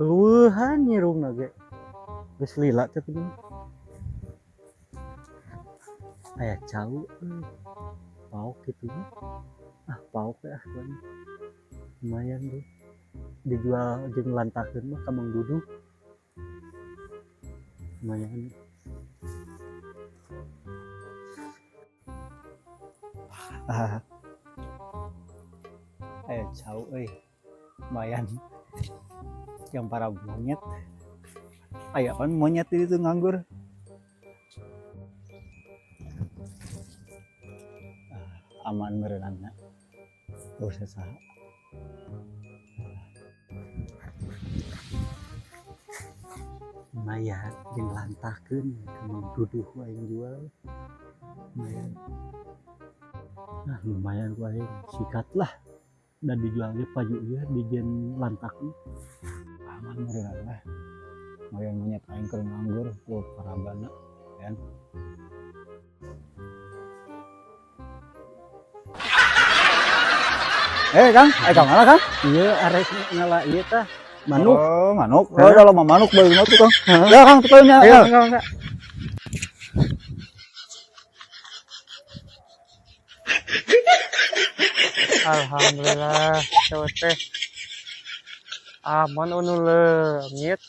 Leuhan nyirungna ge. Geus lila teh ini. Aya cau euy. Paok kitu nya. Ah, paok we ah kuan. Lumayan tuh. Dijual jeung lantakeun mah ka Mang Dudu. Lumayan. Ah. Aya cau euy. Lumayan. Yang para monyet. Aya kan monyet itu nganggur. Ah, aman merenangna. Terus saha. Lumayan jeung lantakeun ka Mang Duduh aing jual. Lumayan. Nah, lumayan ku aing sikat lah. Dan dijualnya paju ieu dijieun lantak. Aman meureun lah. Lumayan monyet aing keur nganggur ku parabana kan. Kang, ka mana Kang? Ieu arek ngala ieu tah. Manuk. Oh, manuk. Oh, kalau mah manuk bae mah tuh, Kang. Ya, Kang, tuh nya. Ayo, enggak, enggak. Alhamdulillah, cewek teh. Aman anu leungit.